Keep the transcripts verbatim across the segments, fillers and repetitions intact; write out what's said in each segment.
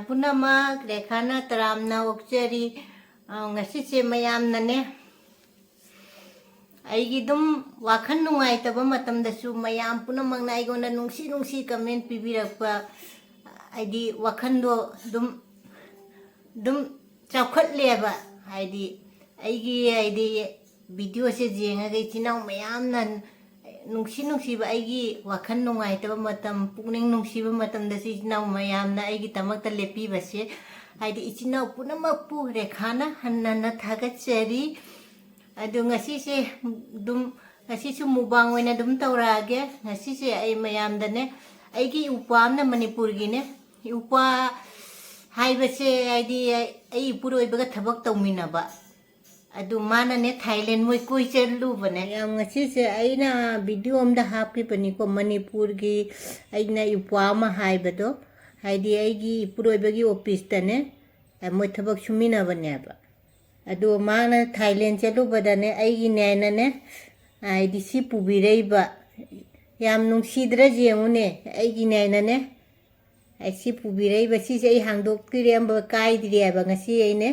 ꯄꯨꯝꯅꯃꯛ ꯔꯦꯈꯥꯅ ꯇꯔꯥꯝꯅ ꯑꯣꯛꯆꯔꯤ꯫ ꯑ, ꯉꯁꯤꯁꯦ ꯃꯌꯥꯝꯅꯅꯦ, ꯑꯩꯒꯤ ꯑꯗꯨꯝ ꯋꯥꯈꯜ ꯅꯨꯡꯉꯥꯏꯇꯕ ꯃꯇꯝꯗꯁꯨ ꯃꯌꯥꯝ ꯄꯨꯝꯅꯃꯛꯅ ꯑꯩꯉꯣꯟꯗ ꯅꯨꯡꯁꯤ ꯅꯨꯡꯁꯤ comment ꯄꯤꯕꯤꯔꯛꯄ, ꯍꯥꯏꯗꯤ ꯋꯥꯈꯜꯗꯣ ꯑꯗꯨꯝ, ꯑꯗꯨꯝ ꯆꯥꯎꯈꯠꯂꯦꯕ꯫ ꯍꯥꯏꯗꯤ ꯑꯩꯒꯤ, ꯍꯥꯏꯗꯤ videoꯁꯦ ꯌꯦꯡꯉꯒ ꯏꯆꯤꯟ ꯏꯅꯥꯎ ꯃꯌꯥꯝꯅ ꯅꯨꯡꯁꯤ ꯅꯨꯡꯁꯤꯕ, ꯑꯩꯒꯤ ꯋꯥꯈꯜ ꯅꯨꯡꯉꯥꯏꯇꯕ ꯃꯇꯝ, ꯄꯨꯛꯅꯤꯡ ꯅꯨꯡꯁꯤꯕ ꯃꯇꯝꯗꯁꯨ ꯏꯆꯤꯟ ꯏꯅꯥꯎ ꯃꯌꯥꯝꯅ ꯑꯩꯒꯤꯗꯃꯛꯇ ꯂꯦꯞꯄꯤꯕꯁꯦ, ꯍꯥꯏꯗꯤ ꯏꯆꯤꯟ ꯏꯅꯥꯎ ꯄꯨꯝꯅꯃꯛꯄꯨ ꯔꯦꯈꯥꯅ ꯍꯟꯅ ꯍꯟꯅ ꯊꯥꯒꯠꯆꯔꯤ꯫ ꯑꯗꯨ ꯉꯁꯤꯁꯦ ꯑꯗꯨꯝ, ꯉꯁꯤꯁꯨ mukbang ꯑꯣꯏꯅ ꯑꯗꯨꯝ ꯇꯧꯔꯛꯑꯒꯦ꯫ ꯉꯁꯤꯁꯦ ꯑꯩ ꯃꯌꯥꯝꯗꯅꯦ, ꯑꯩꯒꯤ ꯏꯎꯄ꯭ꯋꯥ ꯑꯃꯅ ꯃꯅꯤꯄꯨꯔꯒꯤꯅꯦ, ꯏꯎꯄ꯭ꯋꯥ ꯍꯥꯏꯕꯁꯦ ꯍꯥꯏꯗꯤ ꯑꯩ ꯏꯄꯨꯔꯣꯏꯕꯒ ꯊꯕꯛ ꯇꯧꯃꯤꯟꯅꯕ, ꯑꯗꯨ ꯃꯥꯅꯅꯦ ꯊꯥꯏꯂꯦꯟ ꯃꯣꯏ ꯀꯣꯏ ꯆꯠꯂꯨꯕꯅꯦ꯫ ꯌꯥꯝ, ꯉꯁꯤꯁꯦ ꯑꯩꯅ video ꯑꯝꯗ ꯍꯥꯞꯈꯤꯕꯅꯤꯀꯣ, ꯃꯅꯤꯄꯨꯔꯒꯤ ꯑꯩꯅ ꯏꯎꯄ꯭ꯋꯥ ꯑꯃ ꯍꯥꯏꯕꯗꯣ, ꯍꯥꯏꯗꯤ ꯑꯩꯒꯤ ꯏꯄꯨꯔꯣꯏꯕꯒꯤ officeꯇꯅꯦ, ꯃꯣꯏ ꯊꯕꯛ ꯁꯨꯃꯤꯟꯅꯕꯅꯦꯕ꯫ ꯑꯗꯨ ꯃꯥꯅ ꯊꯥꯏꯂꯦꯟ ꯆꯠꯂꯨꯕꯗꯅꯦ, ꯑꯩꯒꯤꯅꯦꯅꯅꯦ, ꯍꯥꯏꯗꯤ ꯁꯤ ꯄꯨꯕꯤꯔꯛꯏꯕ, ꯌꯥꯝ ꯅꯨꯡꯁꯤꯗ꯭ꯔꯥ ꯌꯦꯡꯉꯨꯅꯦ, ꯑꯩꯒꯤꯅꯦꯅꯅꯦ, ꯑꯩ ꯁꯤ ꯄꯨꯕꯤꯔꯛꯏꯕ, ꯁꯤꯁꯦ ꯑꯩ ꯍꯥꯡꯗꯣꯛꯇ꯭ꯔꯤ, ꯑꯝꯕ ꯀꯥꯏꯗ꯭ꯔꯤꯑꯕ꯫ ꯉꯁꯤ ꯑꯩꯅꯦ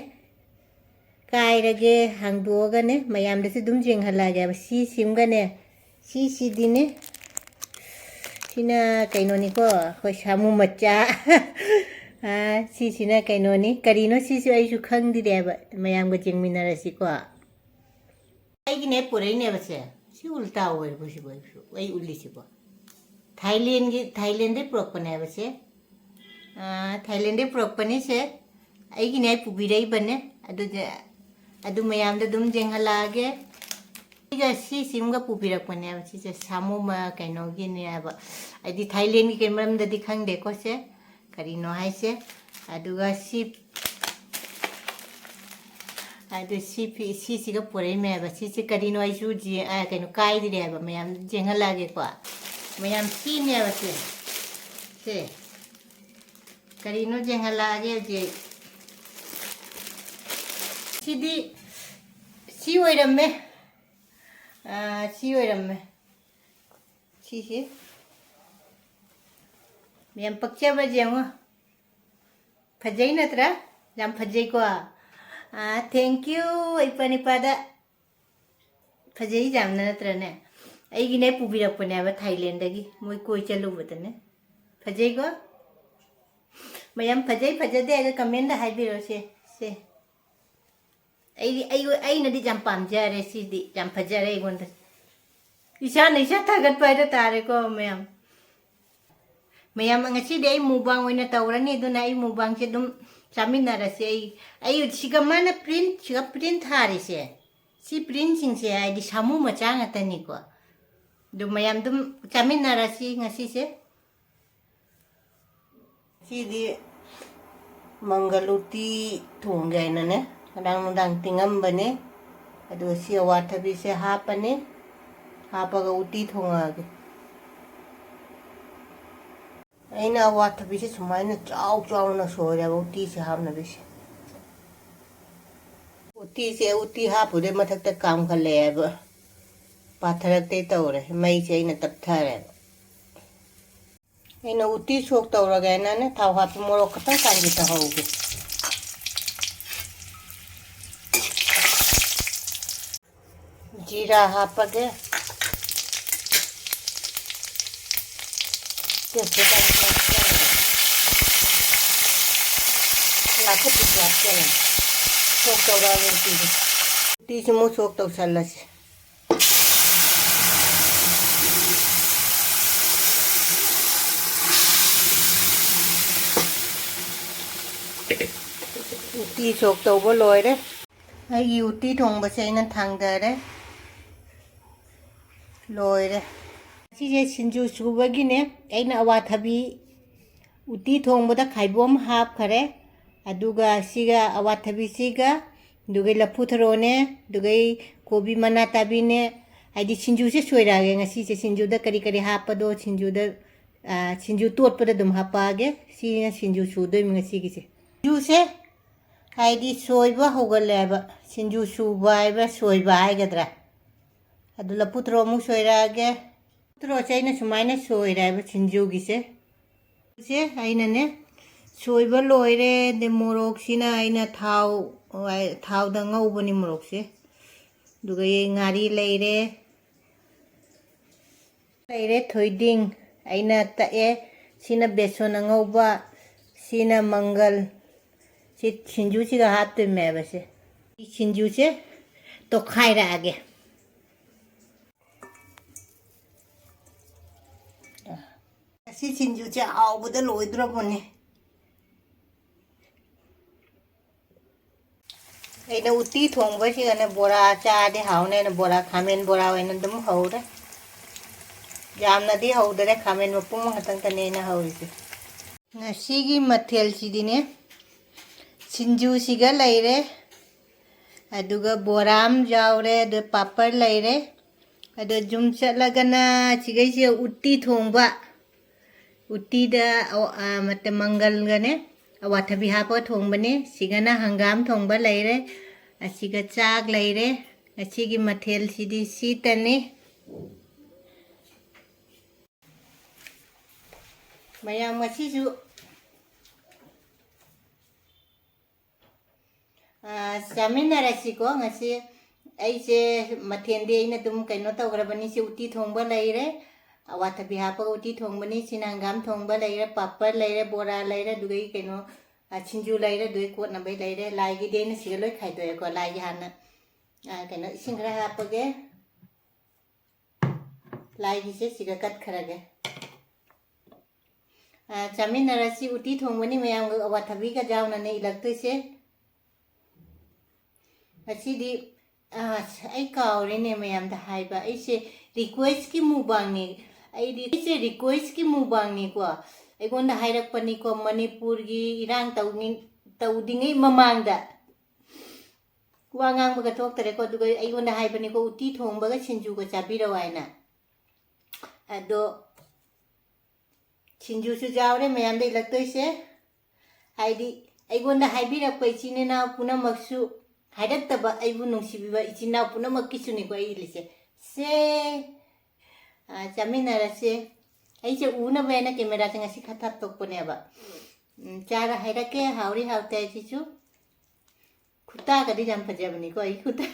ꯀꯥꯏꯔꯒꯦ, ꯍꯥꯡꯗꯣꯛꯑꯒꯅꯦ ꯃꯌꯥꯝꯗꯁꯨ ꯑꯗꯨꯝ ꯌꯦꯡꯍꯜꯂꯛꯑꯒꯦꯕ꯫ ꯁꯤꯁꯤꯝꯒꯅꯦ, ꯁꯤꯁꯤꯗꯤꯅꯦ, ꯁꯤꯅ ꯀꯩꯅꯣꯅꯤꯀꯣ, ꯑꯩꯈꯣꯏ ꯁꯥꯃꯨ ꯃꯆꯥ꯫ ꯑꯥ, ꯁꯤꯁꯤꯅ ꯀꯩꯅꯣꯅꯤ, ꯀꯔꯤꯅꯣ ꯁꯤꯁꯨ ꯑꯩꯁꯨ ꯈꯪꯗ꯭ꯔꯦꯕ, ꯃꯌꯥꯝꯒ ꯌꯦꯡꯃꯤꯟꯅꯔꯁꯤꯀꯣ꯫ ꯑꯩꯒꯤꯅꯦ ꯄꯨꯔꯛꯏꯅꯦꯕꯁꯦ꯫ ꯁꯤ ꯎꯜꯇꯥ ꯑꯣꯏꯔꯕꯣ ꯁꯤꯕꯣ? ꯑꯩꯁꯨ, ꯑꯩ ꯎꯠꯂꯤꯁꯤꯕꯣ? ꯊꯥꯏꯂꯦꯟꯒꯤ, ꯊꯥꯏꯂꯦꯟꯗꯩ ꯄꯨꯔꯛꯄꯅꯦꯕꯁꯦ꯫ ꯑꯥ, ꯊꯥꯏꯂꯦꯟꯗꯩ ꯄꯨꯔꯛꯄꯅꯤꯁꯦ꯫ ꯑꯩꯒꯤꯅꯦ, ꯑꯩ ꯄꯨꯕꯤꯔꯛꯏꯕꯅꯦ꯫ ꯑꯗꯨꯗ, ꯑꯗꯨ ꯃꯌꯥꯝꯗ ꯑꯗꯨꯝ ꯌꯦꯡꯍꯜꯂꯛꯑꯒꯦ꯫ ꯑꯩꯒ ꯁꯤꯁꯤꯝꯒ ꯄꯨꯕꯤꯔꯛꯄꯅꯦꯕ꯫ ꯁꯤꯁꯦ ꯁꯥꯃꯨ ꯃ-, ꯀꯩꯅꯣꯒꯤꯅꯦꯕ꯫ ꯍꯥꯏꯗꯤ ꯊꯥꯏꯂꯦꯟꯒꯤ ꯀꯩ ꯃꯔꯝꯗꯗꯤ ꯈꯪꯗꯦꯀꯣ ꯁꯦ꯫ ꯀꯔꯤꯅꯣ ꯍꯥꯏꯁꯦ? ꯑꯗꯨꯒ ꯁꯤ, ꯑꯗꯨ ꯁꯤ ꯐꯤ-, ꯁꯤꯁꯤꯒ ꯄꯨꯔꯛꯏꯃꯦꯕ꯫ ꯁꯤꯁꯦ ꯀꯔꯤꯅꯣ ꯑꯩꯁꯨ ꯖꯦ-, ꯑ, ꯀꯩꯅꯣ ꯀꯥꯏꯗ꯭ꯔꯦꯕ꯫ ꯃꯌꯥꯝ ꯌꯦꯡꯍꯜꯂꯛꯑꯒꯦꯀꯣ꯫ ꯃꯌꯥꯝ ꯁꯤꯅꯦꯕ ꯁꯦ꯫ ꯁꯦ꯫ ꯀꯔꯤꯅꯣ ꯌꯦꯡꯍꯜꯂꯛꯑꯒꯦ ꯍꯧꯖꯤꯛ꯫ ꯁꯤꯗꯤ ꯁꯤ ꯑꯣꯏꯔꯝꯃꯦ꯫ ꯑ, ꯁꯤ ꯑꯣꯏꯔꯝꯃꯦ꯫ ꯁꯤꯁꯦ꯫ ꯃꯌꯥꯝ ꯄꯛꯆꯕ ꯌꯦꯡꯉꯣ꯫ ꯐꯖꯩ ꯅꯠꯇ꯭ꯔꯥ? ꯌꯥꯝ ꯐꯖꯩꯀꯣ? ꯑꯥ, thank you, ꯏꯄꯥ ꯅꯤꯄꯥꯗ꯫ ꯐꯖꯩ ꯌꯥꯝꯅ ꯅꯠꯇ꯭ꯔꯅꯦ? ꯑꯩꯒꯤꯅꯦ ꯄꯨꯕꯤꯔꯛꯄꯅꯦꯕ ꯊꯥꯏꯂꯦꯟꯗꯒꯤ, ꯃꯣꯏ ꯀꯣꯏ ꯆꯠꯂꯨꯕꯗꯅꯦ꯫ ꯐꯖꯩꯀꯣ? ꯃꯌꯥꯝ ꯐꯖꯩ ꯐꯖꯗꯦ ꯍꯥꯏꯗꯣ comment ꯍꯥꯏꯕꯤꯔꯣ꯫ ꯁꯦ, ꯁꯦ꯫ ꯑꯩꯗꯤ, ꯑꯩ, ꯑꯩꯅꯗꯤ ꯌꯥꯝ ꯄꯥꯝꯖꯔꯦ ꯁꯤꯗꯤ, ꯌꯥꯝ ꯐꯖꯔꯦ ꯑꯩꯉꯣꯟꯗ꯫ ꯏꯁꯥꯅ ꯏꯁꯥ ꯊꯥꯒꯠꯄ ꯍꯥꯏꯗꯣ ꯇꯥꯔꯦꯀꯣ ꯃꯌꯥꯝ꯫ ꯃꯌꯥꯝ, ꯉꯁꯤꯗꯤ ꯑꯩ mukbang ꯑꯣꯏꯅ ꯇꯧꯔꯅꯤ, ꯑꯗꯨꯅ ꯑꯩ mukbangꯁꯦ ꯑꯗꯨꯝ ꯆꯥꯃꯤꯟꯅꯔꯁꯦ꯫ ꯑꯩ, ꯑꯩ ꯁꯤꯒ ꯃꯥꯅ print, ꯁꯤꯒ print ꯊꯥꯔꯤꯁꯦ, ꯁꯤ printꯁꯤꯡꯁꯦ ꯍꯥꯏꯗꯤ ꯁꯥꯃꯨ ꯃꯆꯥ ꯉꯥꯛꯇꯅꯤꯀꯣ꯫ ꯑꯗꯨ ꯃꯌꯥꯝ ꯑꯗꯨꯝ ꯆꯥꯃꯤꯟꯅꯔꯁꯤ ꯉꯁꯤꯁꯦ꯫ ꯁꯤꯗꯤ ꯃꯪꯒꯜ ꯎꯇꯤ ꯊꯣꯡꯒꯦ ꯍꯥꯏꯅꯅꯦ, ꯉꯔꯥꯡ ꯅꯨꯡꯗꯥꯡ ꯇꯤꯡꯉꯝꯕꯅꯦ꯫ ꯑꯗꯨꯒ ꯁꯤ ꯑꯋꯥꯊꯕꯤꯁꯦ ꯍꯥꯞꯄꯅꯤ, ꯍꯥꯞꯄꯒ ꯎꯇꯤ ꯊꯣꯡꯉꯛꯑꯒꯦ꯫ ꯑꯩꯅ ꯑꯋꯥꯊꯕꯤꯁꯦ ꯁꯨꯃꯥꯏꯅ ꯆꯥꯎ ꯆꯥꯎꯅ ꯁꯣꯏꯔꯦꯕ ꯎꯇꯤꯁꯦ ꯍꯥꯞꯅꯕꯤꯁꯦ꯫ ꯎꯇꯤꯁꯦ, ꯎꯇꯤ ꯍꯥꯞꯄꯨꯗꯩ ꯃꯊꯛꯇ ꯀꯥꯝꯈꯠꯂꯛꯑꯦꯕ, ꯄꯥꯊꯔꯛꯇꯩ ꯇꯧꯔꯦ, ꯃꯩꯁꯦ ꯑꯩꯅ ꯇꯞꯊꯔꯦꯕ꯫ ꯑꯩꯅ ꯎꯇꯤ ꯁꯣꯛ ꯇꯧꯔꯒꯦꯅꯅꯦ ꯊꯥꯎ ꯍꯥꯞꯄꯤ, ꯃꯣꯔꯣꯛ ꯈꯛꯇꯪ ꯀꯥꯟꯒꯤ ꯇꯧꯍꯧꯒꯦ꯫ ꯖꯤꯔꯥ ꯍꯥꯞꯄꯒꯦ꯫ ꯇꯦꯖꯄꯇꯥ ꯍꯥꯞꯆꯜꯂꯦ꯫ ꯂꯥꯛꯀ ꯄꯤꯁ ꯍꯥꯞꯆꯜꯂꯦ꯫ ꯁꯣꯛ ꯇꯧꯔꯛꯑꯒꯦ ꯎꯇꯤꯁꯦ꯫ ꯎꯇꯤꯁꯤ ꯑꯃꯨꯛ ꯁꯣꯛ ꯇꯧꯁꯜꯂꯁꯤ꯫ ꯎꯇꯤ ꯁꯣꯛ ꯇꯧꯕ ꯂꯣꯏꯔꯦ꯫ ꯑꯩꯒꯤ ꯎꯇꯤ ꯊꯣꯡꯕꯁꯦ ꯑꯩꯅ ꯊꯥꯡꯗꯔꯦ꯫ ꯂꯣꯏꯔꯦ꯫ ꯁꯤꯁꯦ ꯁꯤꯡꯖꯨ ꯁꯨꯕꯒꯤꯅꯦ꯫ ꯑꯩꯅ ꯑꯋꯥꯊꯕꯤ ꯎꯇꯤ ꯊꯣꯡꯕꯗ ꯈꯥꯏꯕꯣꯝ ꯍꯥꯞꯈꯔꯦ꯫ ꯑꯗꯨꯒ ꯁꯤꯒ ꯑꯋꯥꯊꯕꯤꯁꯤꯒ, ꯑꯗꯨꯒ ꯂꯐꯨ ꯊꯔꯣꯅꯦ, ꯑꯗꯨꯒ ꯀꯣꯕꯤ ꯃꯅꯥ ꯇꯥꯕꯤꯅꯦ꯫ ꯍꯥꯏꯗꯤ ꯁꯤꯡꯖꯨꯁꯦ ꯁꯣꯏꯔꯛꯑꯒꯦ ꯉꯁꯤꯁꯦ꯫ ꯁꯤꯡꯖꯨꯗ ꯀꯔꯤ ꯀꯔꯤ ꯍꯥꯞꯄꯗꯣ ꯁꯤꯡꯖꯨꯗ, ꯑ, ꯁꯤꯡꯖꯨ ꯇꯣꯠꯄꯗ ꯑꯗꯨꯝ ꯍꯥꯞꯄꯛꯑꯒꯦ꯫ ꯁꯤꯅ ꯁꯤꯡꯖꯨ ꯁꯨꯗꯣꯏꯅꯤ ꯉꯁꯤꯒꯤꯁꯦ꯫ ꯁꯤꯡꯖꯨꯁꯦ ꯍꯥꯏꯗꯤ ꯁꯣꯏꯕ ꯍꯧꯒꯠꯂꯦꯕ꯫ ꯁꯤꯡꯖꯨ ꯁꯨꯕ ꯍꯥꯏꯕ꯭ꯔꯥ, ꯁꯣꯏꯕ ꯍꯥꯏꯒꯗ꯭ꯔꯥ? ꯑꯗꯨ ꯂꯐꯨ ꯊꯔꯣ ꯑꯃꯨꯛ ꯁꯣꯏꯔꯛꯑꯒꯦ꯫ ꯊꯔꯣꯁꯦ ꯑꯩꯅ ꯁꯨꯃꯥꯏꯅ ꯁꯣꯏꯔꯦꯕ ꯁꯤꯡꯖꯨꯒꯤꯁꯦ꯫ ꯁꯦ ꯑꯩꯅꯅꯦ ꯁꯣꯏꯕ ꯂꯣꯏꯔꯦ꯫ ꯑꯗꯩ ꯃꯣꯔꯣꯛꯁꯤꯅ ꯑꯩꯅ ꯊꯥꯎ, ꯊꯥꯎꯗ ꯉꯧꯕꯅꯤ ꯃꯣꯔꯣꯛꯁꯦ꯫ ꯑꯗꯨꯒ ꯉꯥꯔꯤ ꯂꯩꯔꯦ, ꯂꯩꯔꯦ ꯊꯣꯏꯗꯤꯡ ꯑꯩꯅ ꯇꯛꯑꯦ꯫ ꯁꯤꯅ ꯕꯦꯁꯣꯟ ꯑꯉꯧꯕ, ꯁꯤꯅ ꯃꯪꯒꯜ꯫ ꯁꯤ ꯁꯤꯡꯖꯨꯁꯤꯒ ꯍꯥꯞꯇꯣꯏꯅꯦꯕ ꯁꯦ꯫ ꯁꯤ ꯁꯤꯡꯖꯨꯁꯦ ꯇꯣꯠꯈꯥꯏꯔꯛꯑꯒꯦ꯫ ꯑꯁꯤ ꯁꯤꯡꯖꯨꯁꯦ ꯍꯥꯎꯕꯗ ꯂꯣꯏꯗ꯭ꯔꯕꯅꯦ꯫ ꯑꯩꯅ ꯎꯇꯤ ꯊꯣꯡꯕꯁꯤꯒꯅꯦ ꯕꯣꯔꯥ ꯆꯥꯔꯗꯤ ꯍꯥꯎꯅꯦꯅ ꯕꯣꯔꯥ, ꯈꯥꯃꯦꯟ ꯕꯣꯔꯥ ꯑꯣꯏꯅ ꯑꯗꯨꯝ ꯍꯧꯔꯦ꯫ ꯌꯥꯝꯅꯗꯤ ꯍꯧꯗꯔꯦ, ꯈꯥꯃꯦꯟ ꯃꯄꯨꯝ ꯑꯃꯈꯛꯇꯪꯇꯅꯦ ꯑꯩꯅ ꯍꯧꯔꯤꯁꯦ꯫ ꯉꯁꯤꯒꯤ ꯃꯊꯦꯜꯁꯤꯗꯤꯅꯦ, ꯁꯤꯡꯖꯨꯁꯤꯒ ꯂꯩꯔꯦ, ꯑꯗꯨꯒ ꯕꯣꯔꯥ ꯑꯃ ꯌꯥꯎꯔꯦ, ꯑꯗꯨ ꯄꯥꯄꯔ ꯂꯩꯔꯦ꯫ ꯑꯗꯣ ꯌꯨꯝ ꯆꯠꯂꯒꯅ ꯁꯤꯒꯩꯁꯦ ꯎꯇꯤ ꯊꯣꯡꯕ, ꯎꯇꯤꯗ, ꯑ, ꯃꯠꯇ ꯃꯪꯒꯜꯒꯅꯦ, ꯑꯋꯥꯊꯕꯤ ꯍꯥꯞꯄꯒ ꯊꯣꯡꯕꯅꯦ꯫ ꯁꯤꯒꯅ ꯍꯪꯒꯥꯝ ꯊꯣꯡꯕ ꯂꯩꯔꯦ, ꯑꯁꯤꯒ ꯆꯥꯛ ꯂꯩꯔꯦ꯫ ꯉꯁꯤꯒꯤ ꯃꯊꯦꯜꯁꯤꯗꯤ ꯁꯤꯇꯅꯤ꯫ ꯃꯌꯥꯝ ꯉꯁꯤꯁꯨ, ꯑ, ꯆꯥꯃꯤꯟꯅꯔꯁꯤꯀꯣ꯫ ꯉꯁꯤ ꯑꯩꯁꯦ ꯃꯊꯦꯜꯗꯤ ꯑꯩꯅ ꯑꯗꯨꯝ ꯀꯩꯅꯣ ꯇꯧꯈ꯭ꯔꯕꯅꯤ꯫ ꯁꯤ ꯎꯇꯤ ꯊꯣꯡꯕ ꯂꯩꯔꯦ, ꯑꯋꯥꯊꯕꯤ ꯍꯥꯞꯄꯒ ꯎꯇꯤ ꯊꯣꯡꯕꯅꯤ꯫ ꯁꯤꯅ ꯍꯪꯒꯥꯝ ꯊꯣꯡꯕ ꯂꯩꯔꯦ, ꯄꯥꯄꯔ ꯂꯩꯔꯦ, ꯕꯣꯔꯥ ꯂꯩꯔꯦ, ꯑꯗꯨꯗꯒꯤ ꯀꯩꯅꯣ, ꯑ, ꯁꯤꯡꯖꯨ ꯂꯩꯔꯦ, ꯑꯗꯨꯗꯒꯤ ꯀꯣꯠꯅꯕꯩ ꯂꯩꯔꯦ꯫ ꯂꯥꯏꯒꯤꯗꯤ ꯑꯩꯅ ꯁꯤꯒ ꯂꯣꯏ ꯈꯥꯏꯗꯣꯛꯑꯦꯀꯣ꯫ ꯂꯥꯏꯒꯤ ꯍꯥꯟꯅ, ꯑ, ꯀꯩꯅꯣ, ꯏꯁꯤꯡ ꯈꯔ ꯍꯥꯞꯄꯒꯦ꯫ ꯂꯥꯏꯒꯤꯁꯦ ꯁꯤꯒ ꯀꯠꯈ꯭ꯔꯒꯦ꯫ ꯑ, ꯆꯥꯃꯤꯟꯅꯔꯁꯤ꯫ ꯎꯇꯤ ꯊꯣꯡꯕꯅꯤ ꯃꯌꯥꯝꯒ ꯑꯋꯥꯊꯕꯤꯒ ꯌꯥꯎꯅꯅꯦ ꯏꯜꯂꯛꯇꯣꯏꯁꯦ꯫ ꯉꯁꯤꯗꯤ, ꯑꯁ, ꯑꯩ ꯀꯥꯎꯔꯦꯅꯦ ꯃꯌꯥꯝꯗ ꯍꯥꯏꯕ꯫ ꯑꯩꯁꯦ requestꯀꯤ ꯃꯨꯛꯕꯥꯡꯅꯤ꯫ ꯑꯩꯗꯤ, ꯑꯩꯁꯦ requestꯀꯤ ꯃꯨꯛꯕꯥꯡꯅꯤꯀꯣ꯫ ꯑꯩꯉꯣꯟꯗ ꯍꯥꯏꯔꯛꯄꯅꯤꯀꯣ, ꯃꯅꯤꯄꯨꯔꯒꯤ ꯏꯔꯥꯡ ꯇꯧꯅꯤꯡ-, ꯇꯧꯗ꯭ꯔꯤꯉꯩ ꯃꯃꯥꯡꯗ꯫ ꯋꯥ ꯉꯥꯡꯕꯒ ꯊꯣꯛꯇꯔꯦꯀꯣ꯫ ꯑꯗꯨꯒ ꯑꯩꯉꯣꯟꯗ ꯍꯥꯏꯕꯅꯤꯀꯣ, "ꯎꯇꯤ ꯊꯣꯡꯕꯒ ꯁꯤꯡꯖꯨꯒ ꯆꯥꯕꯤꯔꯛꯑꯣ" ꯍꯥꯏꯅ꯫ ꯑꯗꯣ ꯁꯤꯡꯖꯨꯁꯨ ꯌꯥꯎꯔꯦ ꯃꯌꯥꯝꯗ ꯏꯜꯂꯛꯇꯣꯏꯁꯦ꯫ ꯍꯥꯏꯗꯤ ꯑꯩꯉꯣꯟꯗ ꯍꯥꯏꯕꯤꯔꯛꯄ ꯏꯆꯤꯟ ꯏꯅꯥꯎ ꯄꯨꯝꯅꯃꯛꯁꯨ, ꯍꯥꯏꯔꯛꯇꯕ ꯑꯩꯕꯨ ꯅꯨꯡꯁꯤꯕꯤꯕ ꯏꯆꯤꯟ ꯏꯅꯥꯎ ꯄꯨꯝꯅꯃꯛꯀꯤꯁꯨꯅꯤꯀꯣ ꯑꯩ ꯏꯜꯂꯤꯁꯦ꯫ ꯁꯦ, ꯑ, ꯆꯥꯃꯤꯟꯅꯔꯁꯦ꯫ ꯑꯩꯁꯦ ꯎꯅꯕ ꯍꯥꯏꯅ cameraꯁꯦ ꯉꯁꯤ ꯈꯔ ꯊꯥꯞꯇꯣꯛꯄꯅꯦꯕ꯫ ꯎꯝ, ꯆꯥꯔ ꯍꯥꯏꯔꯛꯀꯦ, ꯍꯥꯎꯔꯤ ꯍꯥꯎꯇꯦ ꯍꯥꯏꯁꯤꯁꯨ꯫ ꯈꯨꯇꯥꯒꯗꯤ ꯌꯥꯝ ꯐꯖꯕꯅꯤꯀꯣ, ꯑꯩ ꯈꯨꯇꯥ꯫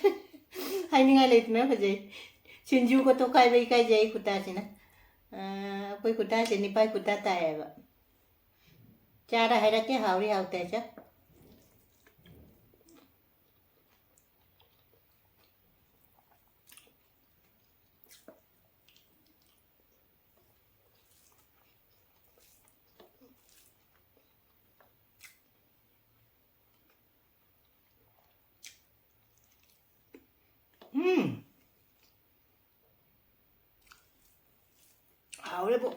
ꯍꯥꯏꯅꯤꯡꯉꯥꯏ ꯂꯩꯇꯅ ꯐꯖꯩ꯫ ꯁꯤꯡꯖꯨꯒ ꯇꯣꯈꯥꯏꯕ ꯏꯀꯥꯏꯖꯩ ꯑꯩ ꯈꯨꯇꯥꯁꯤꯅ꯫ ꯑ, ꯑꯩꯈꯣꯏ ꯈꯨꯇꯥꯁꯦ ꯅꯤꯄꯥꯏ ꯈꯨꯇꯥ ꯇꯥꯏꯌꯦꯕ꯫ ꯆꯥꯔ ꯍꯥꯏꯔꯛꯀꯦ, ꯍꯥꯎꯔꯤ ꯍꯥꯎꯇꯦ ꯍꯥꯏꯁꯦ꯫ ꯎꯝ꯫ ꯍꯥꯎꯔꯦꯕꯣ꯫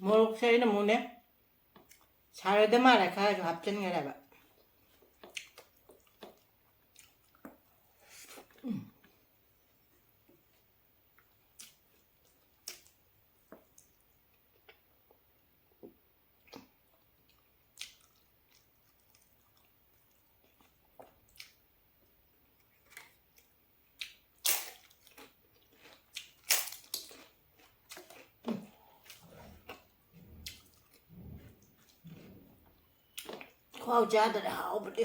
ꯃꯣꯔꯣꯛꯁꯦ ꯑꯩꯅ ꯑꯃꯨꯛꯅꯦ, ꯁꯥꯔꯣꯏꯗ ꯃꯥꯜꯂꯦ ꯈꯔꯁꯨ ꯍꯥꯞꯆꯤꯟꯈ꯭ꯔꯦꯕ꯫ ꯎꯝ꯫ ꯈꯨꯍꯥꯎ ꯆꯥꯗꯔꯦ, ꯍꯥꯎꯕꯗꯤ꯫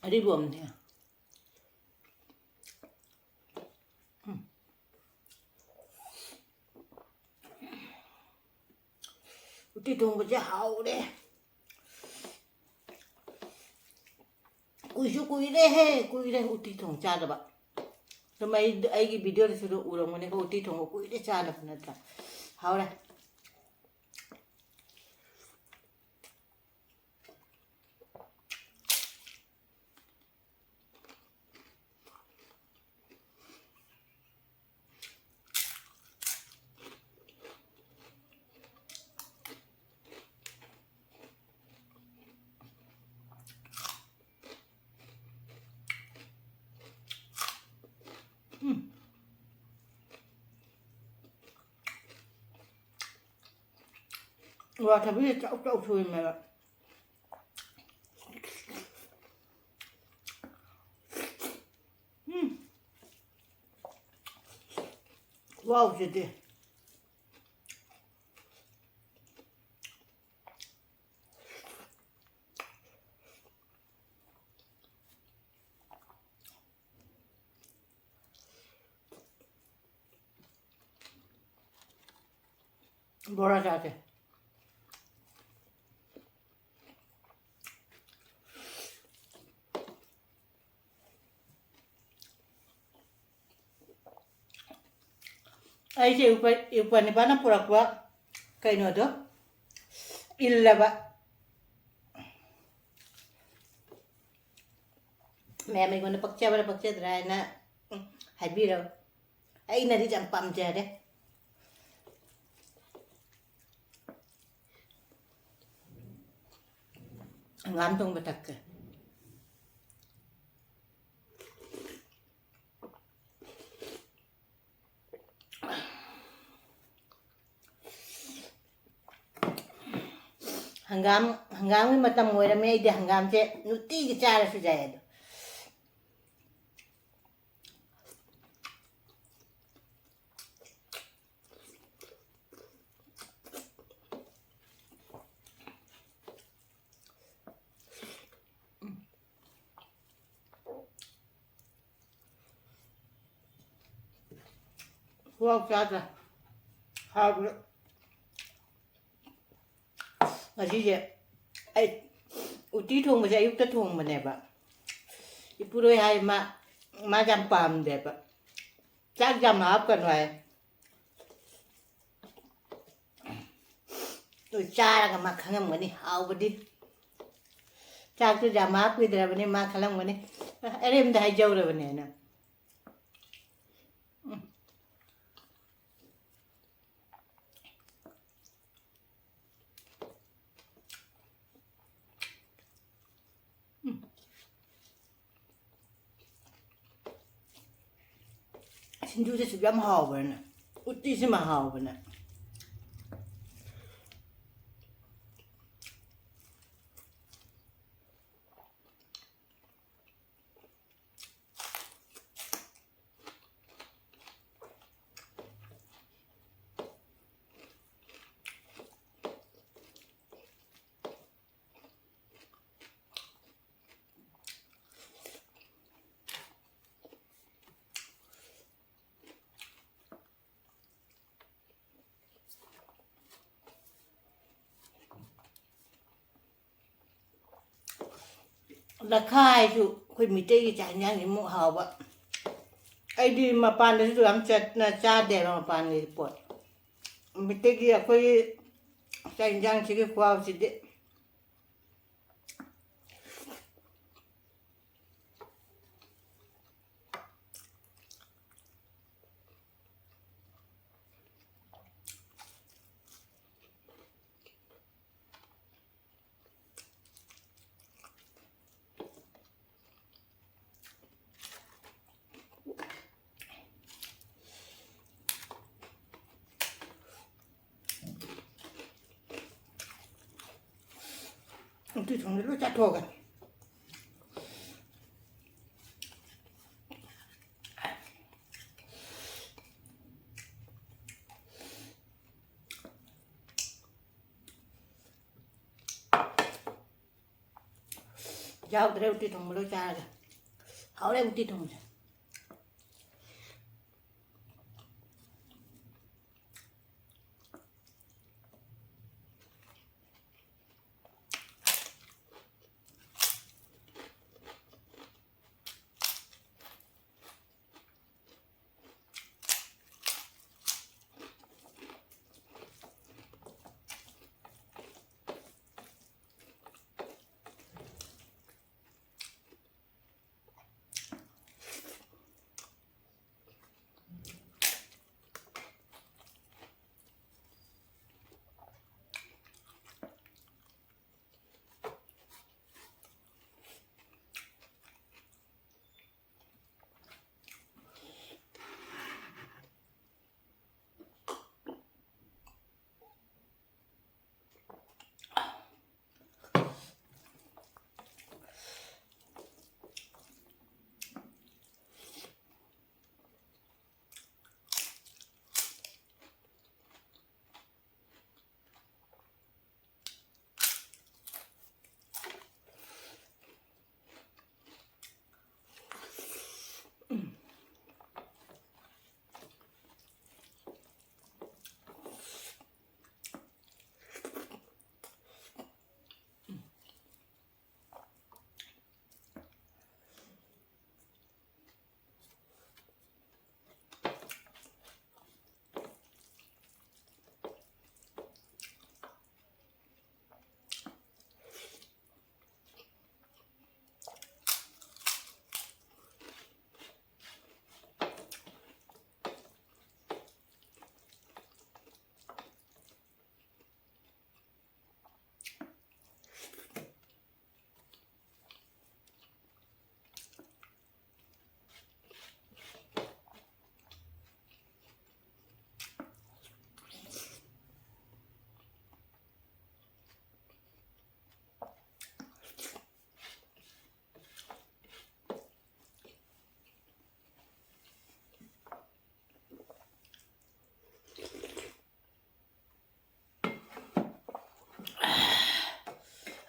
ꯑꯔꯤꯕꯣꯝꯅꯦ꯫ ꯎꯝ꯫ ꯎꯇꯤ ꯊꯣꯡꯕꯁꯦ ꯍꯥꯎꯔꯦ꯫ ꯀꯨꯏꯁꯨ ꯀꯨꯏꯔꯦꯍꯦ, ꯀꯨꯏꯔꯦ ꯎꯇꯤ ꯊꯣꯡ ꯆꯥꯗꯕ꯫ ꯑꯗꯨꯝ ꯑꯩ, ꯑꯩꯒꯤ videoꯗꯁꯨ ꯑꯗꯨꯝ ꯎꯔꯝꯒꯅꯤꯀꯣ, ꯎꯇꯤ ꯊꯣꯡꯕ ꯀꯨꯏꯔꯦ ꯆꯥꯗꯕ ꯅꯠꯇ꯭ꯔꯥ? ꯍꯥꯎꯔꯦ꯫ ꯋꯥꯊꯕꯤꯁꯦ ꯆꯥꯎ ꯆꯥꯎ ꯁꯣꯏꯃꯦꯕ꯫ ꯎꯝ꯫ ꯈꯨꯍꯥꯎꯁꯤꯗꯤ꯫ ꯕꯣꯔꯥ ꯆꯥꯁꯦ꯫ ꯑꯩꯁꯦ ꯏꯎꯄ-, ꯏꯎꯄ꯭ꯋꯥ ꯅꯤꯄꯥꯅ ꯄꯨꯔꯛꯄ ꯀꯩꯅꯣꯗꯣ ꯏꯜꯂꯕ꯫ ꯃꯌꯥꯝ ꯑꯩꯉꯣꯟꯗ ꯄꯛꯆꯕ꯭ꯔꯥ ꯄꯛꯆꯗ꯭ꯔꯥ ꯍꯥꯏꯅ, ꯎꯝ, ꯍꯥꯏꯕꯤꯔꯣ꯫ ꯑꯩꯅꯗꯤ ꯌꯥꯝ ꯄꯥꯝꯖꯔꯦ꯫ ꯍꯪꯒꯥꯝ ꯊꯣꯡꯕ ꯊꯛꯀꯦ꯫ ꯍꯪꯒꯥꯝ, ꯍꯪꯒꯥꯝꯒꯤ ꯃꯇꯝ ꯑꯣꯏꯔꯝꯃꯦ꯫ ꯑꯩꯗꯤ ꯍꯪꯒꯥꯝꯁꯦ ꯅꯨꯡꯇꯤꯒꯤ ꯆꯥꯔꯁꯨ ꯌꯥꯏ ꯑꯗꯣ꯫ ꯈꯨꯍꯥꯎ ꯆꯥꯗ꯭ꯔꯦ꯫ ꯍꯥꯎꯕ꯭ꯔꯥ? ꯉꯁꯤꯁꯦ ꯑꯩ ꯎꯇꯤ ꯊꯣꯡꯕꯁꯦ ꯑꯌꯨꯛꯇ ꯊꯣꯡꯕꯅꯦꯕ꯫ ꯏꯄꯨꯔꯣꯏ ꯍꯥꯏ ꯃꯥ, ꯃꯥ ꯌꯥꯝ ꯄꯥꯝꯗꯦꯕ꯫ ꯆꯥꯛ ꯌꯥꯝ ꯍꯥꯞꯀꯅꯨ ꯍꯥꯏ꯫ ꯑꯗꯨ ꯆꯥꯔꯒ ꯃꯥ ꯈꯪꯉꯝꯒꯅꯤ ꯍꯥꯎꯕꯗꯤ꯫ ꯆꯥꯛꯇꯨ ꯌꯥꯝ ꯍꯥꯞꯄꯤꯗ꯭ꯔꯕꯅꯤ ꯃꯥ ꯈꯜꯂꯝꯒꯅꯤ, "ꯑ, ꯑꯔꯦꯝꯕꯗ ꯍꯥꯏꯖꯧꯔꯕꯅꯦꯅ"꯫ ꯎꯝ꯫ ꯎꯝ꯫ ꯁꯤꯡꯖꯨꯁꯦ ꯁꯨꯛ ꯌꯥꯝ ꯍꯥꯎꯕ꯭ꯔꯅꯦ? ꯎꯇꯤꯁꯤꯃ ꯍꯥꯎꯕꯅꯦ꯫ ꯂꯈꯥꯏꯁꯨ ꯑꯩꯈꯣꯏ ꯃꯤꯇꯩꯒꯤ ꯆꯥꯛ ꯏꯟꯖꯥꯡꯁꯤꯃꯨꯛ ꯍꯥꯎꯕ꯫ ꯑꯩꯗꯤ ꯃꯄꯥꯟꯗꯁꯨ ꯌꯥꯝ ꯆꯠꯅ ꯆꯥꯗꯦꯕ ꯃꯄꯥꯟꯒꯤ ꯄꯣꯠ꯫ ꯃꯤꯇꯩꯒꯤ ꯑꯩꯈꯣꯏꯒꯤ ꯆꯥꯛ ꯏꯟꯖꯥꯡꯁꯤꯒꯤ ꯈꯨꯍꯥꯎꯁꯤꯗꯤ꯫ ꯎꯇꯤ ꯊꯣꯡꯕ ꯂꯣꯏ ꯆꯥꯊꯣꯛꯑꯒ꯫ ꯌꯥꯎꯗ꯭ꯔꯦ ꯎꯇꯤ ꯊꯣꯡꯕ ꯂꯣꯏ ꯆꯥꯔꯒ꯫ ꯍꯥꯎꯔꯦ ꯎꯇꯤ ꯊꯣꯡꯕꯁꯦ꯫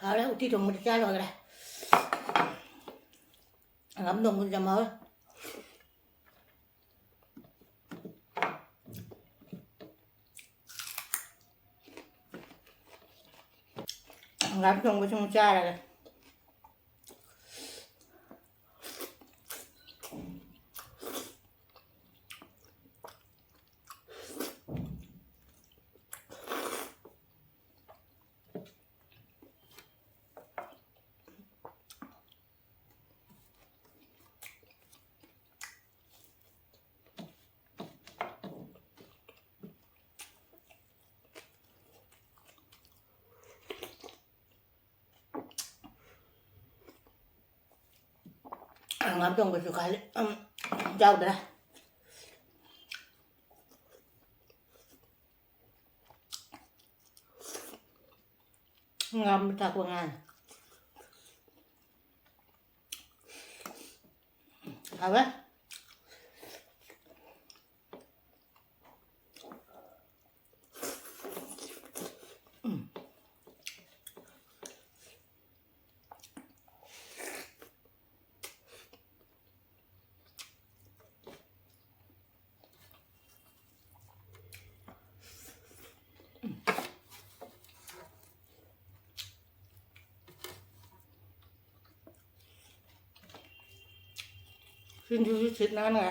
ꯍꯥꯎꯔꯦ, ꯎꯇꯤ ꯊꯣꯡꯕꯗꯤ ꯆꯥ ꯂꯣꯏꯈ꯭ꯔꯦ꯫ ꯍꯪꯒꯥꯝ ꯊꯣꯡꯕꯗꯤ ꯌꯥꯝ ꯍꯥꯎꯋꯦ꯫ ꯍꯪꯒꯥꯝ ꯊꯣꯡꯕꯁꯨ ꯑꯃꯨꯛ ꯆꯥꯔꯒꯦ꯫ ꯍꯪꯒꯥꯝ ꯊꯣꯡꯕꯁꯨ ꯈꯜꯂꯤ꯫ ꯎꯝ, ꯌꯥꯎꯗ꯭ꯔꯦ꯫ ꯍꯪꯒꯥꯝ ꯊꯥꯛꯄ ꯉꯥꯏ꯫ ꯍꯥꯎꯋꯦ꯫ ꯎꯝ꯫ ꯁꯤꯡꯖꯨꯁꯨ ꯁꯤꯠ ꯅꯥꯟꯅ꯫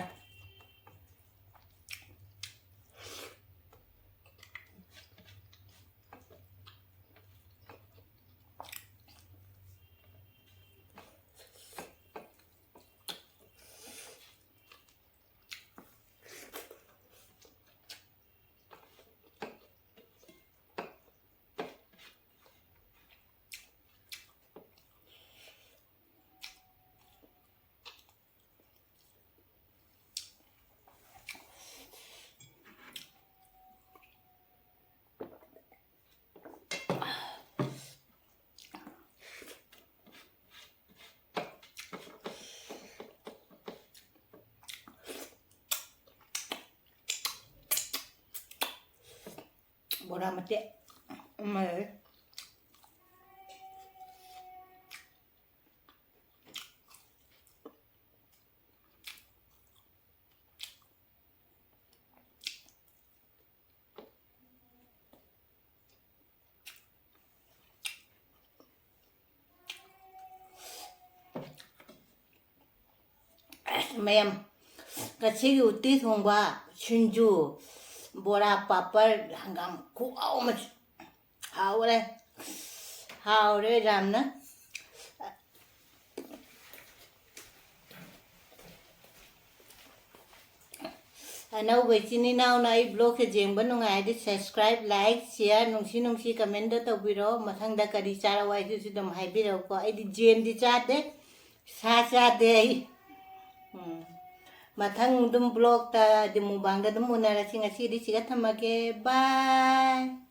ꯕꯣꯔꯥ ꯃꯇꯦꯛ ꯑꯃ ꯂꯩꯔꯦ꯫ ꯃꯌꯥꯝ, ꯉꯁꯤꯒꯤ ꯎꯇꯤ ꯊꯣꯡꯕ, ꯁꯤꯡꯖꯨ, ꯕꯣꯔꯥ, ꯄꯥꯄꯔ, ꯍꯪꯒꯥꯝ ꯈꯨꯍꯥꯎ ꯑꯃ꯫ ꯍꯥꯎꯔꯦ꯫ ꯍꯥꯎꯔꯦ ꯌꯥꯝꯅ꯫ ꯑꯅꯧꯕ ꯏꯆꯤꯟ ꯏꯅꯥꯎꯅ ꯑꯩ vlogꯁꯦ ꯌꯦꯡꯕ ꯅꯨꯡꯉꯥꯏꯔꯗꯤ subscribe, like, share, ꯅꯨꯡꯁꯤ ꯅꯨꯡꯁꯤ commentꯗ ꯇꯧꯕꯤꯔꯣ꯫ ꯃꯊꯪꯗ ꯀꯔꯤ ꯆꯥꯔꯛꯑꯣ ꯍꯥꯏꯗꯨꯁꯨ ꯑꯗꯨꯝ ꯍꯥꯏꯕꯤꯔꯛꯎꯀꯣ꯫ ꯑꯩꯗꯤ ꯌꯦꯟꯗꯤ ꯆꯥꯗꯦ, ꯁꯥ ꯆꯥꯗꯦ ꯑꯩ꯫ ꯎꯝ꯫ ꯃꯊꯪ ꯑꯗꯨꯝ vlogꯇ, ꯑꯗꯨꯝ mukbangꯗ ꯑꯗꯨꯝ ꯎꯅꯔꯁꯤ꯫ ꯉꯁꯤꯗꯤ ꯁꯤꯒ ꯊꯝꯃꯒꯦ꯫ Bye꯫